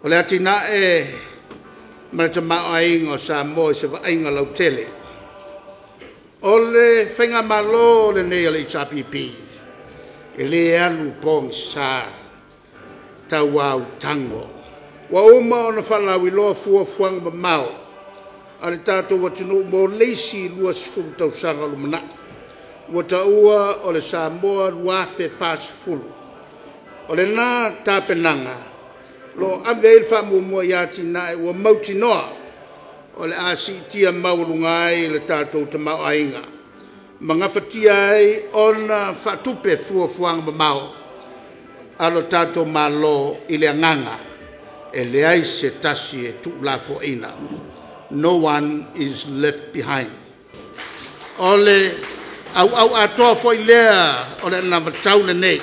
O le atinae ma le tamaoaiga o Samoa i se vaaiga lautele. O le Faigamalo lenei a le HRPP, e le alu pogisa tau autago. Ua uma ona faalauiloa fuafuaga mamao a le tatou atunuu mo le isi 20 tausaga o lumanai, ua taua o le Samoa 2040. O lena tapenaga o lo o ave i ai le faamuamua i atinae ua mautinoa o le a siitia maualuga ai le tatou tamaoaiga ma gafatia ai ona faatupe fuafuaga mamao a lo tatou Malo i le agaga e leai se tasi e tuulafoaiina, no one is left behind. O le auau atoa foi lea o le anavatau lenei,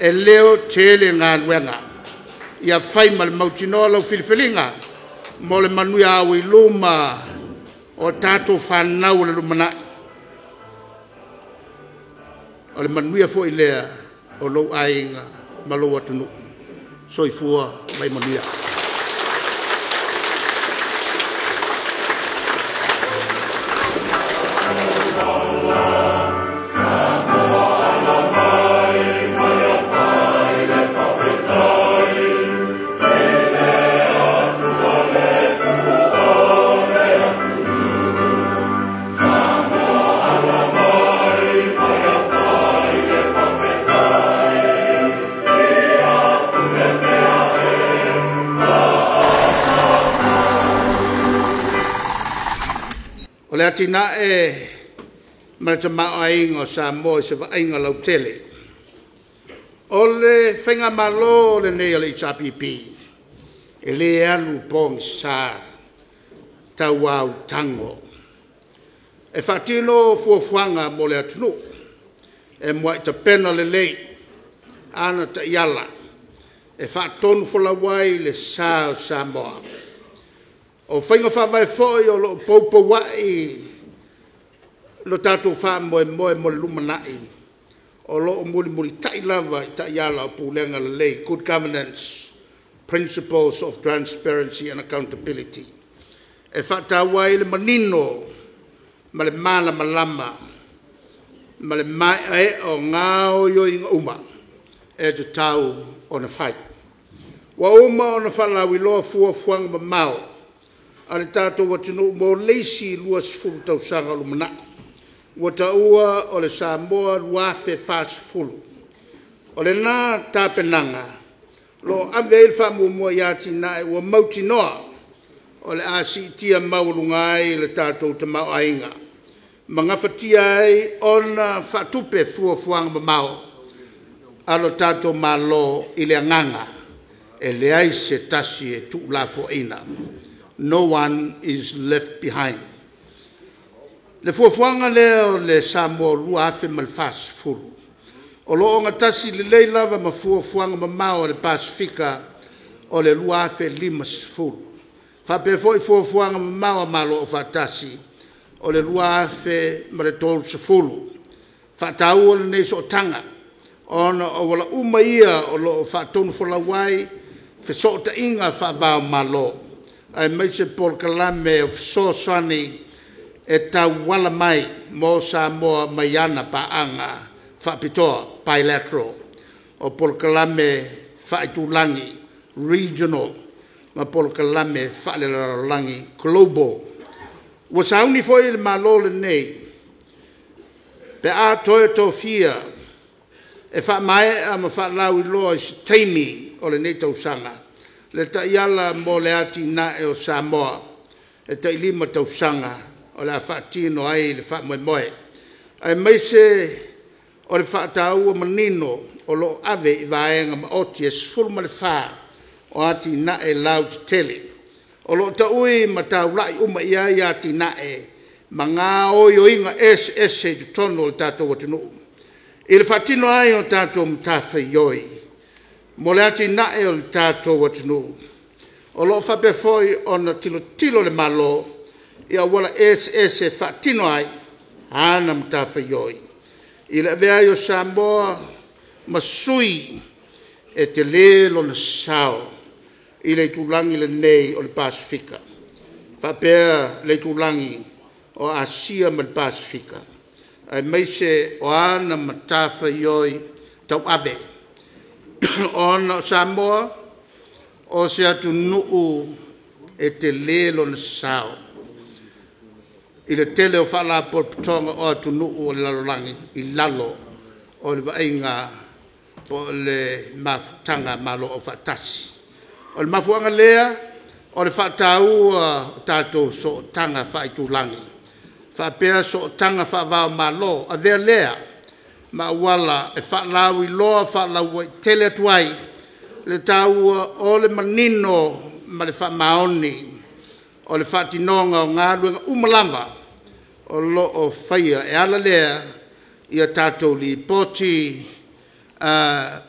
e leo tele galuega. Ia fai ma le mautinoa lau filifiliga mo le manuia auiluma o tatou fanau o le lumanai. O le manuia foi lea o lou aiga ma lou atunuu. Soifua ma ia manuia. O le atinae ma le tamaoaiga o Samoa i se vaaiga lautele. O le Faigamalo lenei a le HRPP, e le alu pogisa tau autago. E faatino fuafuaga mo le atunuu, e muai tapena lelei ana taiala e faatonufolau ai le sa o Samoa. O faiga faavae foi o lo o poupouai lo tatou faamoemoe mo le lumanai, o lo o mulimulitai lava i taiala o pulega lelei, good governance, principles of transparency and accountability. E faataua ai le manino ma le malamalama ma le mae'ae'a o gaoioiga uma e tatau ona fai. Ua uma ona faalauiloa fuafuaga mamao a le tatou atunuu mo le isi 20 tausaga o lumanai, ua taua o le Samoa 2040. O lena tapenaga o lo o ave i ai le faamuamua i atinae ua mautinoa o le a siitia maualuga ai le tatou tamaoaiga ma gafatia ai ona faatupe fuafuaga mamao a lo tatou Malo i le agaga e leai se tasi e tuulafoaiina, no one is left behind. Le fuafuaga lea o le Samoa 2040 o lo o ogatasi lelei lava ma fuafuaga mamao a le Pasefika o le 2050, faapea foi fuafuaga mamao a Malo Afaatasi o le 2030. E faataua lenei sootaga ona o auala uma ia o lo o faatonufolau ai fesootaiga faava-o-Malo aemaise polokalame o fesoasoani e tauala mai mo Samoa mai ana paaga faapitoa, bilateral, o polokalame faaitulagi, regional ma polokalame faalelalolagi, global. Ua sauni foi le Malo lenei pe a toe tofia e faamaea ma faalauiloa i se taimi o lenei tausaga le Taiala mo le Atinae o Samoa e tai 5 tausaga o le a faatino ai le faamoemoe, aemaise o le faataua manino o lo o ave i vaega maoti e 14 o atinae lautetele, o lo o taui ma taulai uma i ai atinae ma gaoioiga eseese i totonu o le tatou atunuu i le faatino ai o tatou matafaioi mo le atinae o le tatou atunuu. O lo o faapea foi ona tilotilo le Malo i auala eseese e faatino ai ana matafaioi i le avea ai o Samoa ma sui e tele lona sao. i le itulagi lenei o le Pasefika faapea le itulagi o Asia ma le Pasefika aemaise o ana matafaioi tauave. Ona o Samoa o se atunuu e tele lona sao i le tele o Faalapotopotoga o atunuu o le lalolagi i lalo o le vaaiga po o le mafutaga a Malo Afaatasi. O le mafuaaga lea o le faataua o tatou sootaga faaitulagi faapea sootaga faava-o-Malo. Avea lea ma auala e faalauiloa faalauaitele atu ai le taua o le manino ma le faamaoni o le faatinoga o galuega uma lava o lo o faia. E ala lea i a tatou Lipoti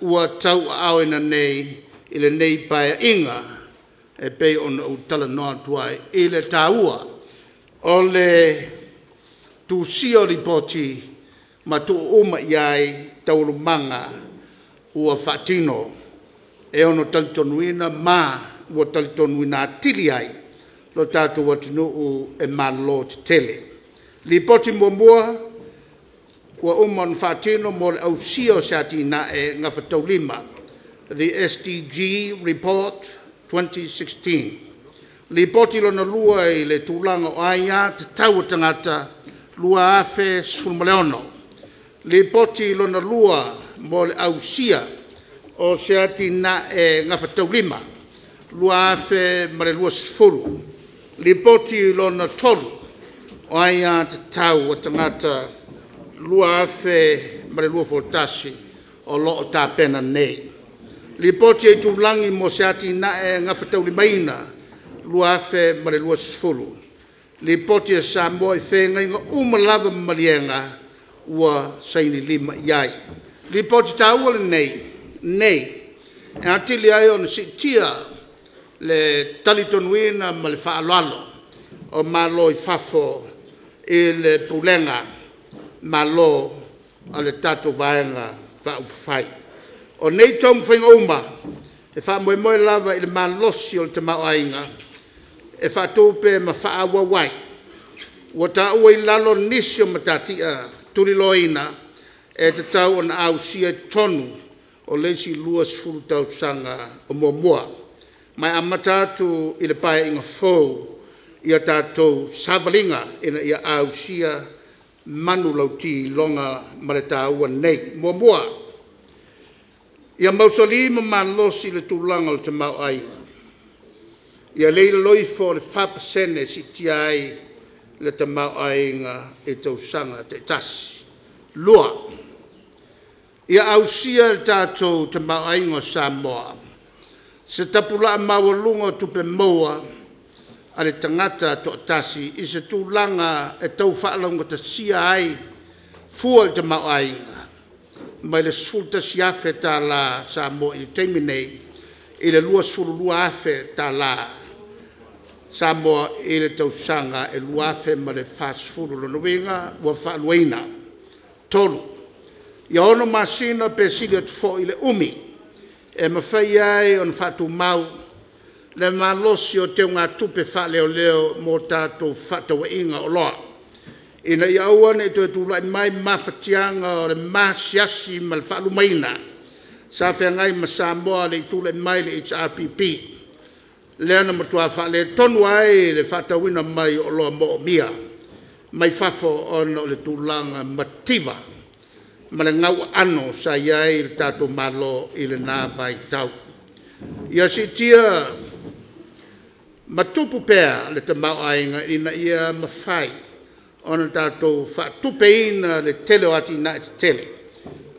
ua tauaaoina nei i lenei Paeaiga e pei ona ou talanoa atu ai i le taua o le tusia o Lipoti ma tuu uma i ai taualumaga ua faatino e ono talitonuina ma ua talitonuina atili ai lo tatou atunuu e Malo Tetele. Lipoti Muamua ua uma ona faatino mo le ausia o se atinae gafataulimaina, the SDG Report 2016. Lipoti Lona Lua i le Tulaga o Aia Tatau a Tagata 2016. Lipoti Lona Lua mo le Ausia o se Atinae Gafataulimaina 2020. Lipoti Lona Tolu o Aia Tatau a Tagata 2021 o lo o tapena nei. Lipoti a Itulagi mo se Atinae Gafataulimaina 2020. Lipoti a Samoa i Feagaiga uma lava ma Maliega ua sainilima i ai. Lipoti taua lenei e atili ai ona siitia le talitonuina ma le faaaloalo o Malo i fafo i le Pulega Malo a le tatou Vaega Faaupufai. O nei taumafaiga uma e faamoemoe lava i le malosi o le tamaoaiga e faatupe ma faaauau ai. Ua taua i lalo nisi o matatia tuliloaina e tatau ona ausia i totonu o le isi 20 tausaga o muamua, ma e amata atu i le Paeaiga fou ia tatou savaliga ina ia ausia manulauti iloga ma le taua nei. 1. Ia mausali ma malosi le tulaga o le tamaoaiga. Ia le i lalo ifo o le 4% e siitia ai le tamaoaiga i tausaga taitasi. 2. Ia ausia e le tatou tamaoaiga o Samoa se tapulaa maualuga o tupe maua a le tagata e toatasi i se tulaga e tau faalaugatasia ai fua o le tamaoaiga mai le $11,000 Samoa i le taimi nei i le $22,000 Samoa i le tausaga e 2040. O lona uiga ua faaluaina. 3. Ia 6 masina pe sili atu foi le umi e mafai ai ona faatumau le malosi o teugatupe faaleoleo mo tatou fefaatauaiga o oloa, ina ia aua nei toe tulai mai mafatiaga o le maasiasi ma le faalumaina sa feagai ma Samoa a o le i tulai mai le HRPP, lea na matua faaletonu ai le faatauina mai o oloa moomia mai fafo ona o le tulaga mativa ma le gauaano sa i ai le tatou Malo i lena vaitau. Ia siitia ma tupu pea le tamaoaiga ina ia mafai ona tatou faatupeina le tele o atinae tetele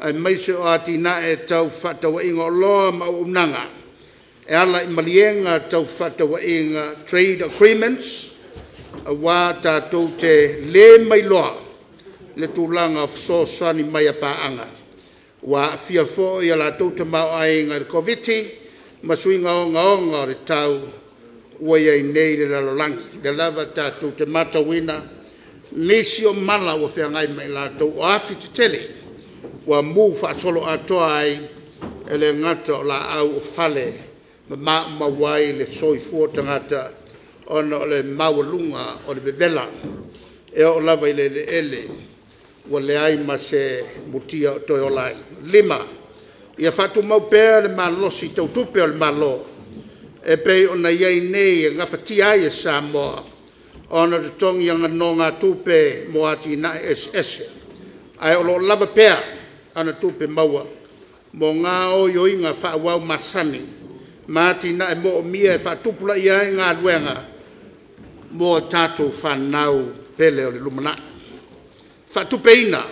aemaise o atinae tau fefaatauaiga, o oloa ma auaunaga e ala i maliega tau fefaatauaiga, trade agreements, aua tatou te le mailoa le tulaga o fesoasoani mai a paaga ua aafia foi a latou tamaoaiga i le Koviti ma suiga ogaoga o le tau ua i ai nei le lalolagi. O lea lava tatou te matauina nisi o mala ua feagai ma i latou o afi tetele ua mu faasoloatoa ai, e le gata o laau, o fale ma maumau ai le soifua o tagata ona o le maualuga o le vevela e oo lava i le eleele ua leai ma se mutia o toe ola ai. 5. Ia faatumau pea le malosi tau tupe o le Malo e pei ona i ai nei e gafatia ai e Samoa ona totogi ana nonogatupe mo atinae eseese, ae o lo o lava pea ana tupe maua mo gaoioiga faaauau masani ma atinae moomia e faatupulaia ai galuega mo a tatou fanau pele o le lumanai. Faatupeina.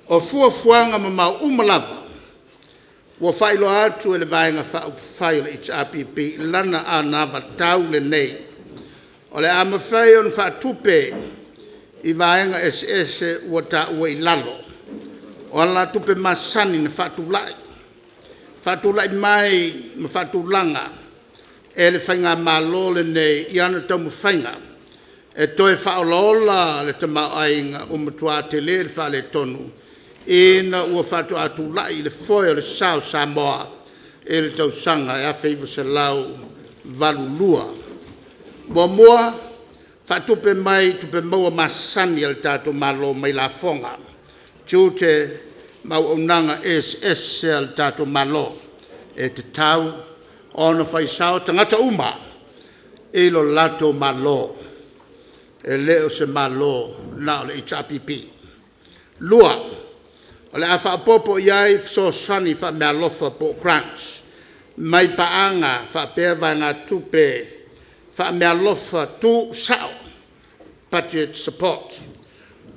O fuafuaga mamao uma lava ua faailoa atu e le Vaega Faaupufai a le HRPP i lana anavatau lenei, o le a mafai ona faatupe i vaega eseese ua taua i lalo, o alatupe masani na faatulai mai ma faatulaga e le Faigamalo lenei i ana taumafaiga e toe faaolaola le tamaoaiga ua matua tele le faaletonu ina ua faatoa tulai i le foe o le sa o Samoa i le tausaga e 1982. Muamua, faatupe mai tupe maua masani a le tatou Malo mai lafoga, tiute ma auaunaga eseese a le tatou Malo e tatau ona faisao tagata uma i lo latou Malo, e le o se Malo na o le HRPP. Lua, o le a faaopoopo i ai fesoasoani faameaalofa po o grants mai paaga faapea vaegatupe faameaalofa tuusao, budget support,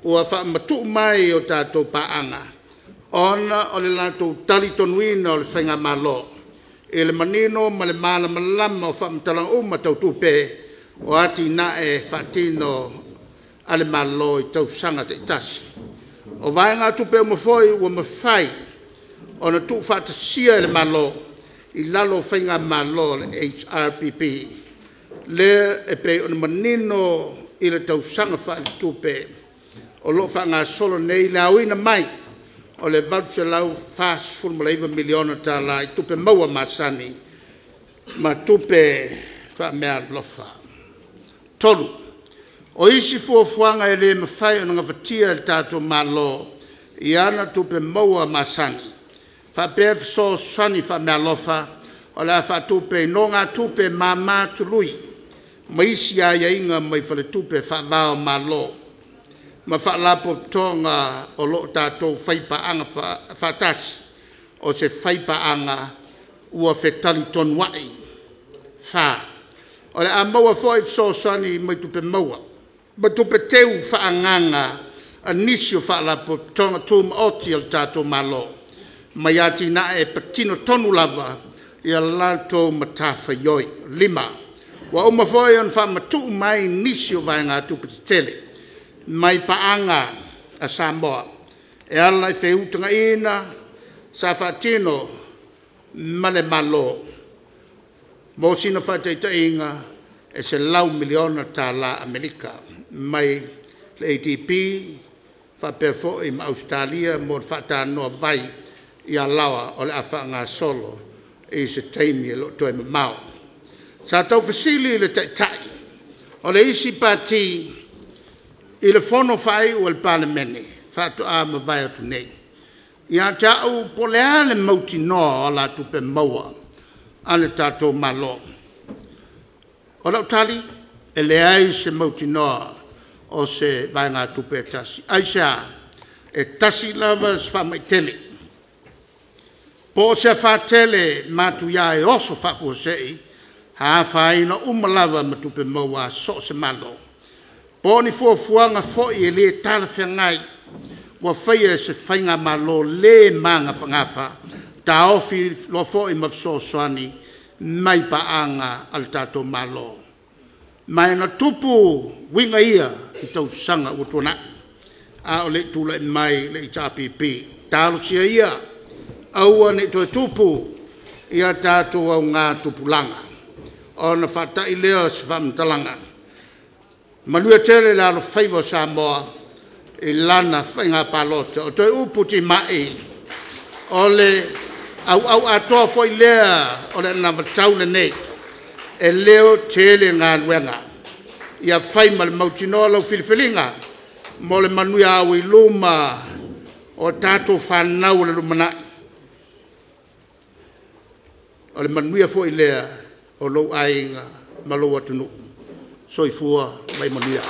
ua faamatuu mai e o tatou paaga ona o le latou talitonuina o le Faigamalo i le manino ma le malamalama o faamatalaga uma tau tupe o atinae faatino a le Malo i tausaga taitasi. O vaegatupe uma foi ua mafai ona tuufaatasia e le Malo i lalo o Faigamalo a le HRPP, lea e pei ona manino i le tausaga faaletupe o lo o faagasolo nei le aoina mai o le $849 miliona tala i tupe maua masani ma tupe faameaalofa. Tolu, o isi fuafuaga e le mafai ona gafatia e le tatou Malo i ana tupe maua masani faapea fesoasoani faameaalofa, o le a faatupe i nonogatupe mama tului ma isi aiaiga mai faletupe faava-o-Malo ma Faalapotopotoga o lo o tatou faipaaga faatasi, o se faipaaga ua fetalitonua'i. Fa, o le a maua foi fesoasoani mai tupe maua ma tupe teu faaagaaga a nisi o Faalapotopotoga Tumaoti a le tatou Malo mai atinae e patino tonu lava i a latou matafaioi. Lima, ua uma foi ona faamatuu mai nisi o vaegatupe tetele mai paaga a Samoa e ala i feutagaiga sa faatino ma le Malo. Mo sina faataitaiga, e $100 miliona tala Amerika mai le ADB faapea foi ma Ausetalia mo le faatanoa vai i Alaoa o le a faagasolo i se taimi e le o toe mamao. Sa taufesili le Taitai o le isi Pati i le fono faaiu a le Palemene faatoa mavae atu nei, ia te au po o le a le mautinoa o alatupe maua a le tatou Malo. O lau tali, e leai se mautinoa o se vaegatupe e tasi. Aisea? E tasi lava si faamai tele, po o se afa tele matuia e oso faafuasei e afaina uma lava ma tupe maua a so o se Malo, po o ni fuafuaga foi e le talafeagai ua faia e se Faigamalo le magafagafa, taofi loa foi ma fesoasoani mai paaga a le tatou Malo. Ma e na tupu uiga ia i tausaga ua tuanai a o le i tulai mai le HRPP. Talosia ia aua ne i toe tupu i a tatou augatupulaga. Ona faatai lea o se faamatalaga, manuia tele le alofaiva o Samoa i lana faiga palota. O toe upu timai, o le Auau atoa foi lea o le anavatau lenei, e leo tele galuega. Ia fai ma le mautinoa lau filifiliga mo le manuia auiluma o a tatou fanau o le lumanai. O le manuia foi lea o lou aiga ma lou atunuu. Soifua ma ia manuia.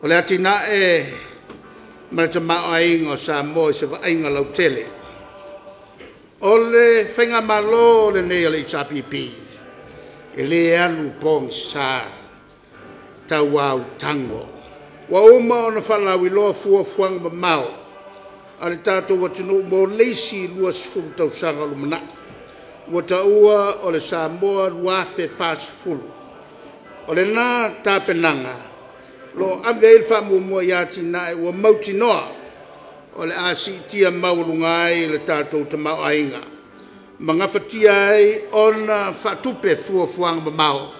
O le atinae ma le tamaoaiga o Samoa i se vaaiga lautele. O le Faigamalo lenei a le HRPP, e le alu pogisa tau autago. Ua uma ona faalauiloa fuafuaga mamao a le tatou atunuu mo le isi 20 tausaga o lumanai, ua taua o le Samoa 2040. O lena tapenaga o lo o ave i ai le faamuamua i atinae ua mautinoa o le a siitia maualuga ai le tatou tamaoaiga ma gafatia ai ona faatupe fuafuaga mamao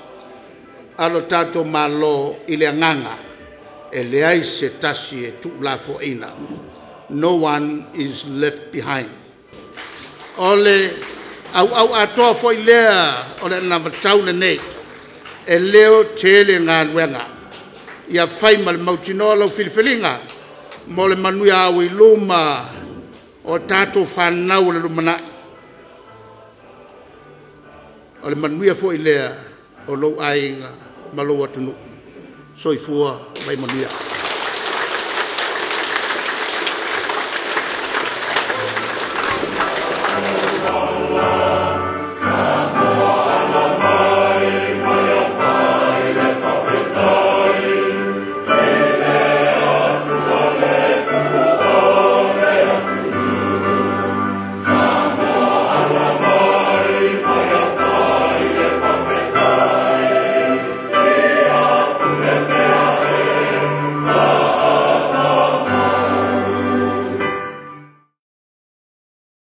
a lo tatou Malo i le agaga, e leai se tasi e tuulafoaiina, no one is left behind. O le auau atoa foi lea o le anavatau lenei, e leo tele galuega. Ia fai ma le mautinoa lau filifiliga mo le manuia auiluma o tatou fanau o le lumanai. O le manuia foi lea o lou aiga ma lou atunuu. Soifua ma ia manuia.